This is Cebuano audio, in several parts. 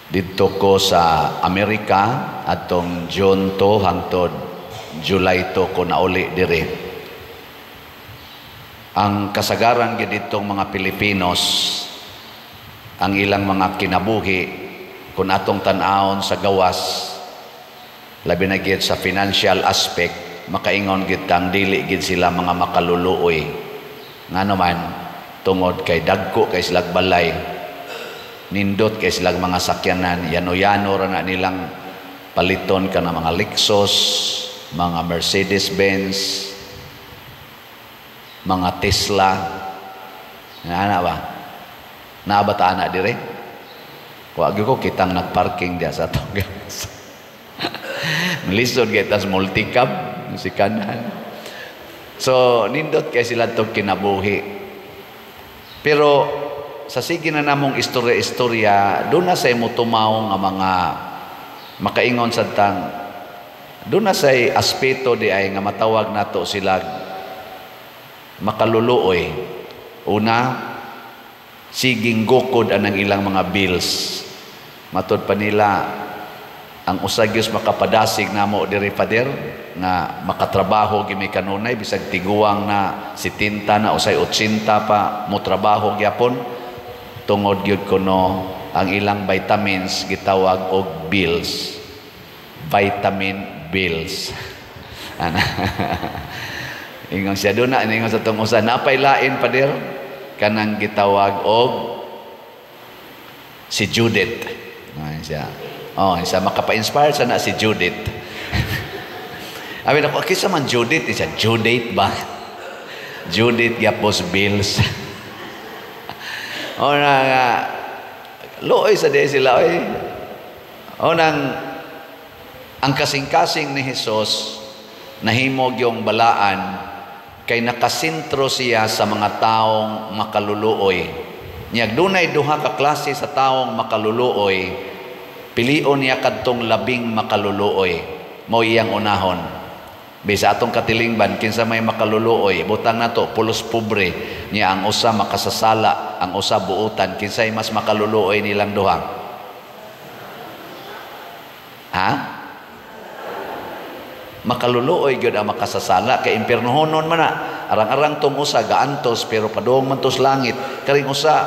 Didto ko sa Amerika atong June 2 hangtod July 2 ko nauli diri. Ang kasagaran gyud ditong mga Pilipinos, ang ilang mga kinabuhi kung atong tan-awon sa gawas, labi na gyud sa financial aspect, makaingon gyud tang dili gyud sila mga makaluluoy. Ngano man, tungod kay dagko kay silag balay, nindot kay silag mga sakyanan, yano-yano ra na nilang paliton ka na mga Lexus, mga Mercedes-Benz, mga Tesla. Ana ba? Naa ba ta ana dire? Wa gyud ko kitang nagparking diya sa atong gas. Lisod kay tas multicab si kanan. So nindot kay sila tong kinabuhi. Pero sa sige na namong istorya-istorya, doon na say motumaw nga mga makaingon sa tang doon na say aspeto di ay nga matawag nato sila makaluluoy. Una, siging gukod anang ilang mga bills. Matod pa nila, ang usa gyud makapadasig namo diri, Father, nga makatrabaho gimi kanunay bisag tiguang na 70 na, usay 80 pa mo trabaho gyapon, tungod gyud kuno ang ilang vitamins gitawag og bills, vitamin bills. Ana, ingon siya doon na, ingon sa tong usa napay lain, Pader, kanang gitawag og si Judith. Ay, siya. Oh, siya makapa-inspire sa na si Judith. Abi nako, kinsa man Judith? Siya, Judith ba? Judith gyapos bills. O na nga, luoy sa di sila oy. O nang ang kasing-kasing ni Jesus nahimog yung balaan kay nakasentro siya sa mga taong makaluluoy. Nya dunay duha ka klase sa taong makaluluoy, pilion niya kadtong labing makaluluoy. Mao iyang unahon. Bisa atong katilingban, kinsa may makaluluoy, butang nato pulos pobre, niya ang usa makasasala, ang usa buutan, kinsay mas makaluluoy nilang duha? Ha? Makaluluoy gyud ang makasasala kay impiernohonon man na. Arang-arang tong usa gaantos pero padung man tos langit, karing usa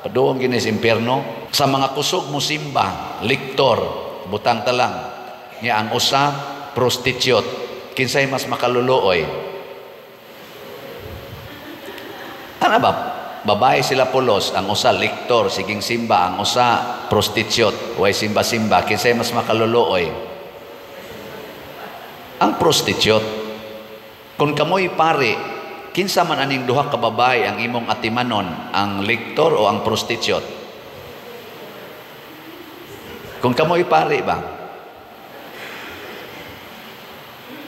padung gini sa impierno. Sa mga kusog mo simba, liktor, butang talang. Nya ang usa prostitute. Kinsay mas makaluluoy? Ano ba? Babae sila pulos, ang usa liktor, siging simba, ang usa prostitute, way simba-simba. Kinsay mas makaluluoy? Ang prostitute. Kung kamoy pare, kinsa man aning duha ka babae ang imong atimanon, ang liktor o ang prostitute? Kung kamoy pare ba?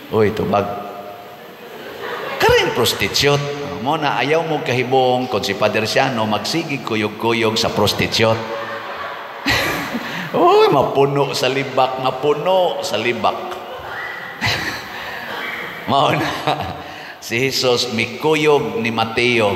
Uy, tubag. Karing prostitute. Mo na ayaw mo kahibong kung si Father Siano magsigig kuyog-kuyog sa prostitute. Uy, mapuno sa libak, mapuno sa libak. Mao na si Jesus mikuyog ni Mateo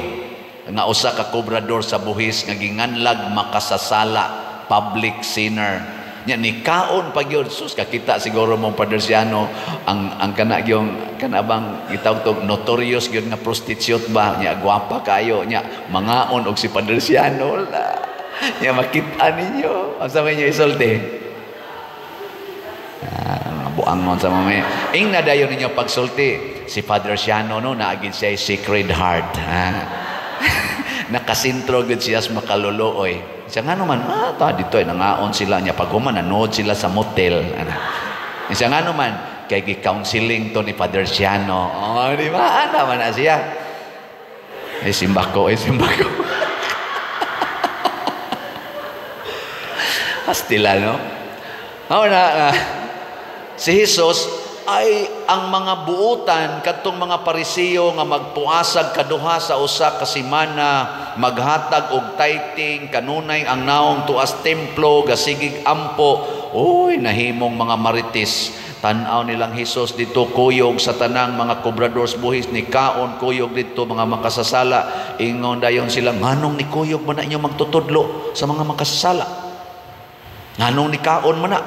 nga usa ka kobrador sa buhis nga ginganlag makasasala, public sinner. Nya ni kaon pa gyud, sus, kakita siguro mong Father Siano ang kana gyung kana bang gitawag tog notorious gyud nga prostitute ba, nya gwapa kayo, nya mangaon og si Father Siano la. Nya makita ninyo unsa may inyo isulti? Buangon sa mami. Ing na dayon ninyo pagsulti si Father Siano no naagid siya Sacred Heart. Ha? Nakasintro gud siya sa makaluluoy. Siya nga naman, ta dito ay nangaon sila niya pag human nanood sila sa motel. Ana. Siya nga naman kay gi-counseling to ni Father Siano. Oh, di ba? Ana man na siya. Ay simbako, ay simbako. Hastila no. Oh, na si Jesus ay ang mga buutan kadtong mga Parisiyo nga magpuasag kaduha sa usa ka semana, maghatag og tithing kanunay ang naong tuas templo, gasigig ampo. Uy, nahimong mga marites. Tan-aw nilang Hesus dito kuyog sa tanang mga kobradors buhis, ni kaon kuyog dito mga makasasala. Ingon dayon sila, nganong ni kuyog man na inyo magtutudlo sa mga makasasala? Nganong nikaon man na?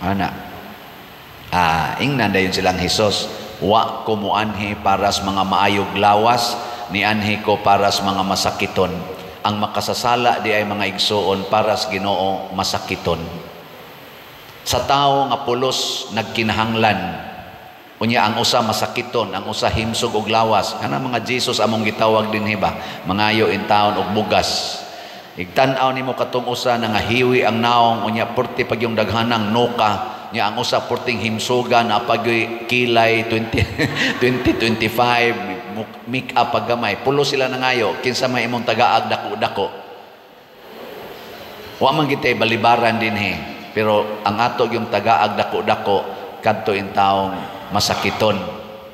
Ana. Ingnan dayon silang Hesus, "Wa ko muanhi para sa mga maayog lawas, nianhi ko para sa mga masakiton." Ang makasasala di ay, mga igsuon, para sa Ginoo masakiton. Sa tao nga pulos nagkinahanglan, unya ang usa masakiton, ang usa himsog og lawas. Kana mga Jesus among gitawag dinhi ba? Mangayo in taon og bugas. Igtan-aw nimo katong usa na nga hiwi ang naong, unya purti pag yung daghanang nuka nya, ang usa purting himsugan na pag kilay 20 2025, make up pag gamay, pulo sila nangayo. Kinsa may imong tagaag dako-dako? Wa man gitay balibaran dinhi, pero ang ato yung tagaag dako-dako kadto in taong masakiton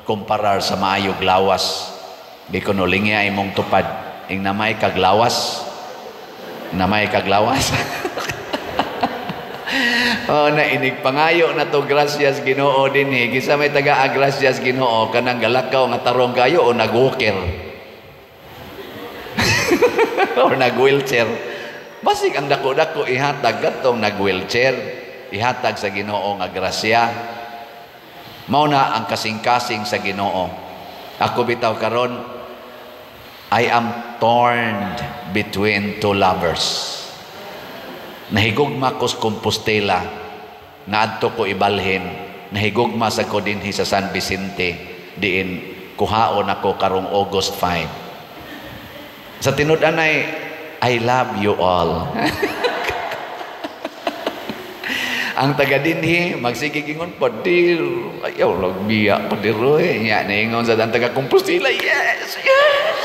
kumparar sa maayog lawas. Di ko no lingya imong tupad, ing namay kag lawas, namay kag lawas. Oh, na inig pangayo na to gracias Ginoo dinhi. Kinsa may taga gracias Ginoo, kanang galakaw nga tarong kayo o nag-walker or nag-wheelchair? Basig ang dako-dako ihatag katong nag-wheelchair, ihatag sa Ginoo nga grasya. Mao na ang kasing-kasing sa Ginoo. Ako bitaw karon, I am torn between two lovers. Nahigugma ko sa Compostela, naadto ko ibalhin, nahigugma sa ko dinhi sa San Vicente, diin kuhaon ako karong August 5. Sa tinud-anay, I love you all. Ang taga dinhi magsige ingon, "Padir, ayaw lagbiya, padir oy." Nya niingon sa ang taga Compostela, "Yes, yes.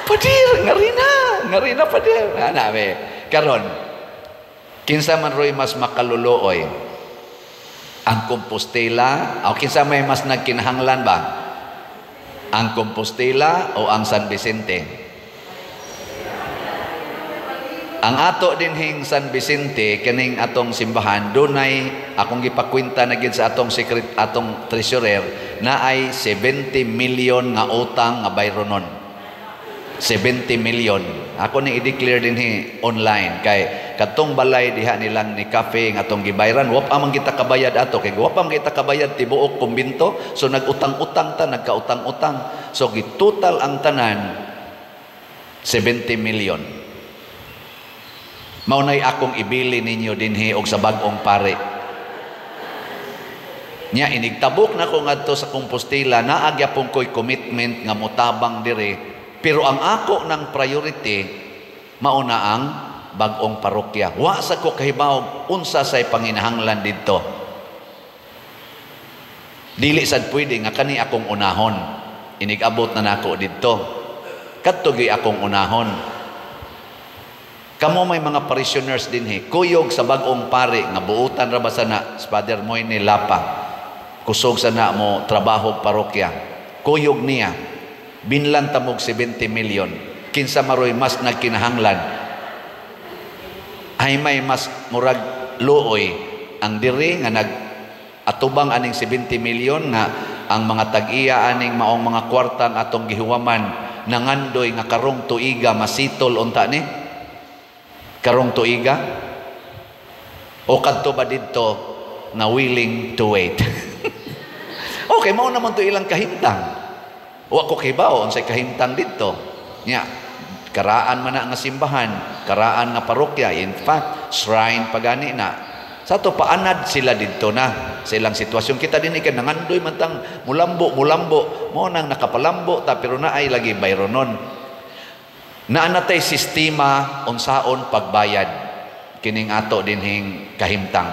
Padir, ngarina, ngarina padir." Ana be. Karon, kinsa man roy mas makaluluoy? Ang Compostela o kinsa may mas nagkinahanglan ba? Ang Compostela o ang San Vicente? Ang ato dinhing San Vicente, kining atong simbahan, dunay akong gipakwenta na gid sa atong secret, atong treasurer, na ay 70 million nga utang nga bayronon. 70 million. Ako ni i-declare dinhi online kay katong balay diha nilang ni cafe nga atong gibayran, wa pa man kita kabayad ato, kay wa pa man kita kabayad tibuok kumbinto, so nagutang-utang ta, nagkautang-utang. So gitotal ang tanan 70 million. Mao nay akong ibili ninyo dinhi og sa bag-ong pare. Nya inigtabok na ko ngadto sa Compostela, naa gyapon ko'y commitment nga motabang dire, pero ang ako ng priority mao na ang bag-ong parokya. Wa sa ko kahibaw unsa say panginahanglan didto. Dili sad pwede nga kani akong unahon. Inig-abot na nako didto. Kadto gyud akong unahon. Kamo may mga parishioners dinhi, kuyog sa bag-ong pare nga buutan ra ba sana si Father Moine Lapa. Kusog sana mo trabaho parokya. Kuyog niya. Binlan tamog 70 million. Kinsa maroy mas nagkinahanglan? Ay may mas murag luoy ang diri nga nag atubang aning 70 million nga ang mga tag-iya aning maong mga kwartang atong gihuwaman nangandoy nga karong tuiga masitol unta ni? Karong tuiga? O kadto ba didto nga willing to wait? Okay, mao naman to ilang kahimtang. Wa ko kibaw unsay kahimtang didto. Nya, karaan man na nga simbahan, karaan nga parokya, in fact, shrine pa gani na. Sa to paanad sila didto na sa ilang sitwasyon. Kita din kay nangandoy man tang mulambo, mulambo, mo nang nakapalambo ta, pero naay lagi bayronon. Naanatay sistema unsaon pagbayad kining ato dinhing kahimtang.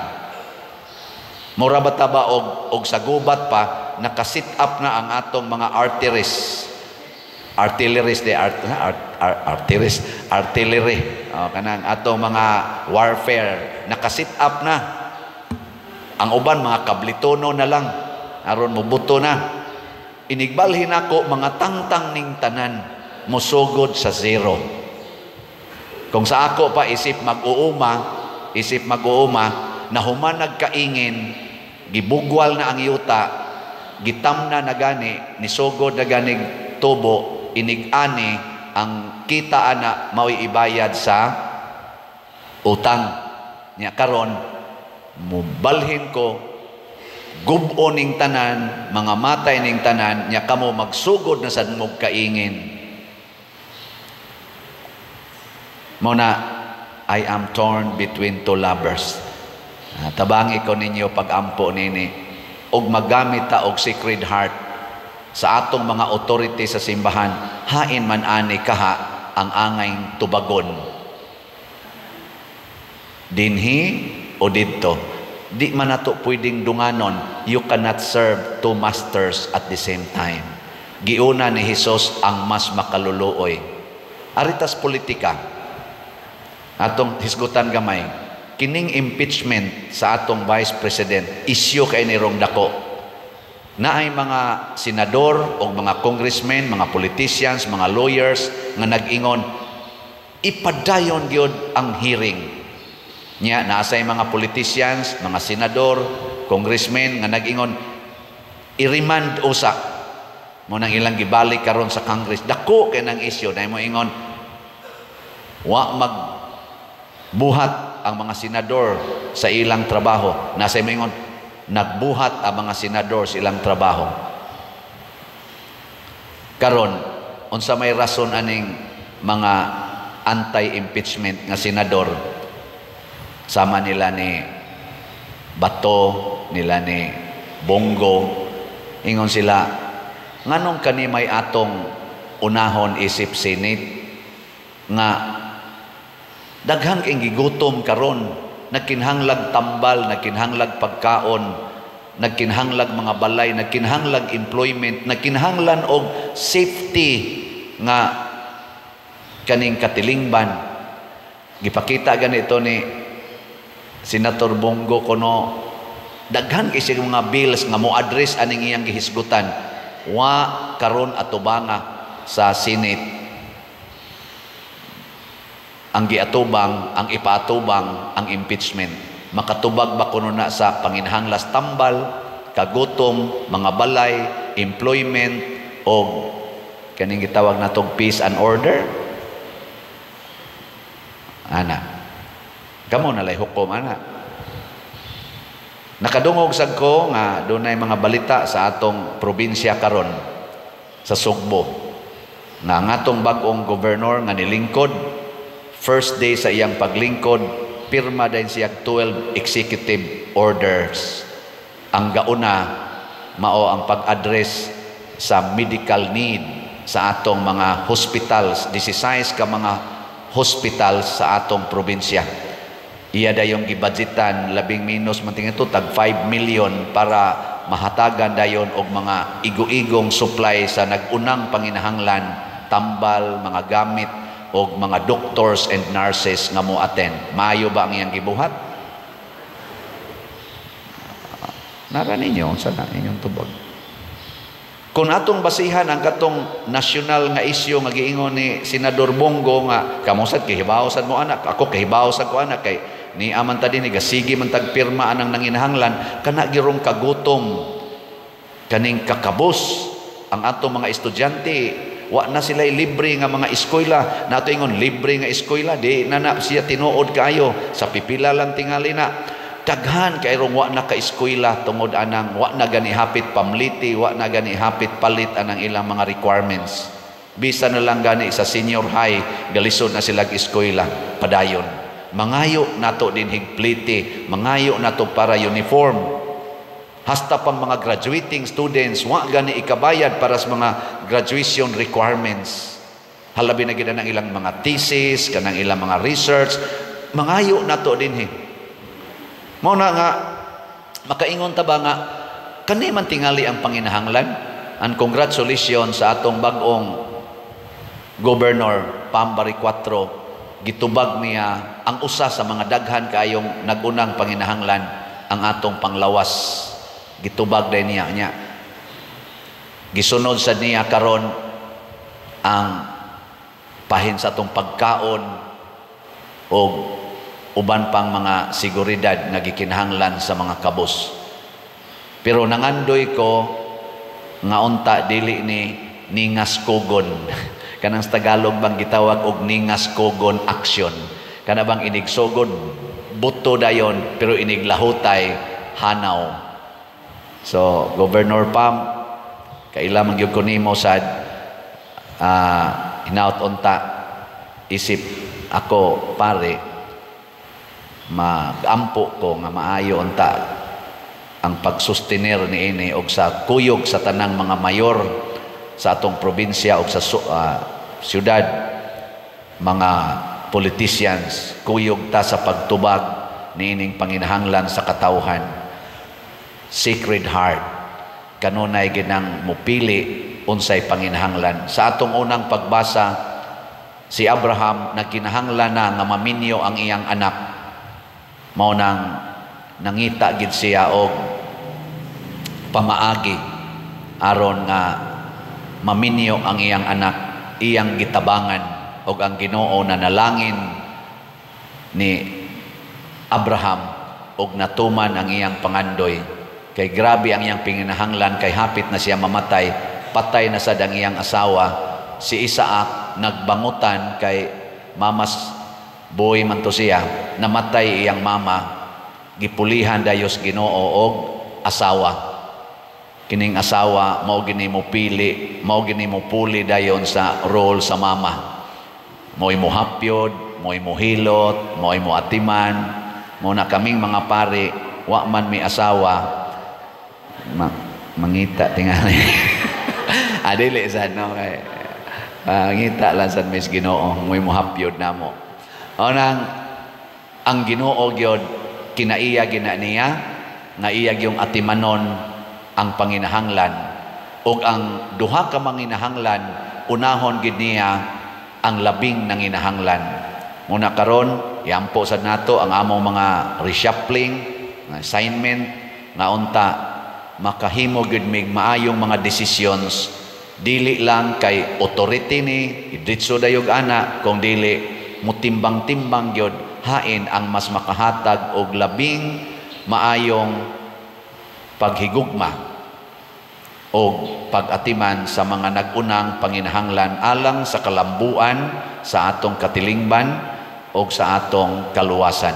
Mura ba ta ba og sa gubat pa naka-set up na ang atong mga arteries. Artilleries de art, art, art, artilleries, artillery. Oh, kanang atong mga warfare naka-set up na. Ang uban mga kablitono na lang aron mobuto na. Inigbalhin ako mga tangtang ning tanan mosugod sa zero. Kung sa ako pa isip mag-uuma na human nagkaingin, gibugwal na ang yuta, gitam na na gani, nisugod na gani tubo, inig-ani ang kita ana mao'y ibayad sa utang. Nya karon mubalhin ko, gub-on ning tanan, mga matay ning tanan, nya kamo magsugod na sad mo kaingin. Mao na, I am torn between two lovers. Tabangi ko ninyo pag-ampo nini og magamit ta og Sacred Heart sa atong mga authority sa simbahan, hain man ani kaha ang angay tubagon, dinhi o didto? Di man nato pwedeng dunganon. You cannot serve two masters at the same time. Giuna ni Hesus ang mas makaluluoy. Aritas politika, atong hisgutan gamay kining impeachment sa atong Vice President. Isyu kay ni rong dako. Naay mga senador o mga congressmen, mga politicians, mga lawyers nga nag-ingon ipadayon gyud ang hearing. Nya naasay mga politicians, mga senador, congressmen nga nag-ingon i-remand usa. Mo nang ilang gibalik karon sa Congress. Dako kay nang isyu na mo ingon wa mag buhat ang mga senador sa ilang trabaho. Nasa mo ingon nagbuhat ang mga senador sa ilang trabaho. Karon, unsa may rason aning mga anti-impeachment nga senador, sama nila ni Bato, nila ni Bong Go? Ingon sila, nganong kani may atong unahon isip Senate nga daghan kay gigutom karon, nagkinhanglag tambal, nagkinhanglag pagkaon, nagkinhanglag mga balay, nagkinhanglag employment, nagkinhanglan og safety nga kaning katilingban? Gipakita ganito ni Senator Bong Go kuno daghan kay siya mga bills nga mo address aning iyang gihisgutan. Wa karon atubanga sa Senate. Ang giatubang, ang ipaatubang ang impeachment. Makatubag ba kuno na sa panginhanglas tambal, kagutom, mga balay, employment o kaning gitawag natong peace and order? Ana. Kamo na lay hukom ana. Nakadungog sad ko nga dunay mga balita sa atong probinsya karon sa Sugbo nga ang atong bag-ong governor nga nilingkod, first day sa iyang paglingkod, pirma din siya 12 executive orders. Ang gauna mao ang pag-address sa medical need sa atong mga hospitals, 16 ka mga hospitals sa atong probinsya. Iya dayong gibudgetan labing minus man tingin tag 5 million para mahatagan dayon og mga igo-igong supply sa nag-unang panginahanglan, tambal, mga gamit og mga doctors and nurses nga mo attend. Maayo ba ang iyang gibuhat? Nara ninyo unsa na inyong tubag? Kung atong basihan ang katong nasyonal nga isyu nga giingon ni Senador Bong Go nga kamo sad kahibaw sad mo anak, ako kahibaw sad ko anak, kay ni aman ta dinhi gasigi man tag pirma anang nanginahanglan kana girong kagutom, kaning kakabos ang atong mga estudyante. Wa na sila libre nga mga eskwela. Nato ingon libre nga eskwela, di na na siya tinuod kaayo, sa pipila lang tingali na. Daghan kay rong wa na ka eskwela tungod anang wa na gani hapit pamliti, wa na gani hapit palit anang ilang mga requirements. Bisan na lang gani sa senior high, galisod na sila eskwela padayon. Mangayo nato dinhig pliti, mangayo nato para uniform. Hasta pang mga graduating students wa gani ikabayad para sa mga graduation requirements. Halabi na gid ang ilang mga thesis, kanang ilang mga research, mangayo nato dinhi. Mao na nga makaingon ta ba nga kani man tingali ang panginahanglan? And congratulations sa atong bag-ong Governor Pam Baricuatro, gitubag niya ang usa sa mga daghan kaayong nagunang panginahanglan, ang atong panglawas. Gitubag din niya niya. Gisunod sa niya karon ang pahin sa atong pagkaon o uban pang mga seguridad nga gikinahanglan sa mga kabos. Pero nangandoy ko nga unta dili ni ningas kugon. Kanang sa Tagalog bang gitawag og ningas kugon action. Kana bang inigsugod Buto dayon, pero iniglahutay hanaw. So Governor Pam, kaila man gyud ko nimo sad, hinaut unta isip ako pare, magampo ko nga maayo unta ang pagsustenir niini og sa kuyog sa tanang mga mayor sa atong probinsya og sa syudad, mga politicians, kuyog ta sa pagtubag niining panginahanglan sa katawhan. Sacred Heart kanunay ginang mupili unsay panginahanglan. Sa atong unang pagbasa, si Abraham nagkinahanglan na nga maminyo ang iyang anak. Mao nang nangita gid siya og pamaagi aron nga maminyo ang iyang anak, iyang gitabangan, og ang Ginoo na nalangin ni Abraham og natuman ang iyang pangandoy. Kay grabe ang iyang panginahanglan, kay hapit na siya mamatay, patay na sad ang iyang asawa. Si Isaac nagbangutan kay mama's boy man to siya. Namatay iyang mama, gipulihan dayos Ginoo og asawa. Kining asawa mao gini mo pili, mao gini mo puli dayon sa role sa mama. Mo'y mohapyod, mo'y mohilot, mo'y moatiman. Mo na kaming mga pare, wa man mi asawa, mangita tingali. Adili sad no, kay mangita lang sad mis Ginoo, mo'y mohapyod namo. O nang ang Ginoo gyud kinaiya gina niya nga iya gyung atimanon ang panginahanglan, ug ang duha ka manginahanglan unahon gid niya ang labing nanginahanglan. Muna karon iampo sad nato ang among mga reshuffling, assignment, nga unta makahimo gyud mig maayong mga decisions, dili lang kay authority ni idritso dayog ana, kung dili mutimbang-timbang gyud hain ang mas makahatag og labing maayong paghigugma o pag-atiman sa mga nag-unang panginahanglan alang sa kalambuan sa atong katilingban o sa atong kaluwasan.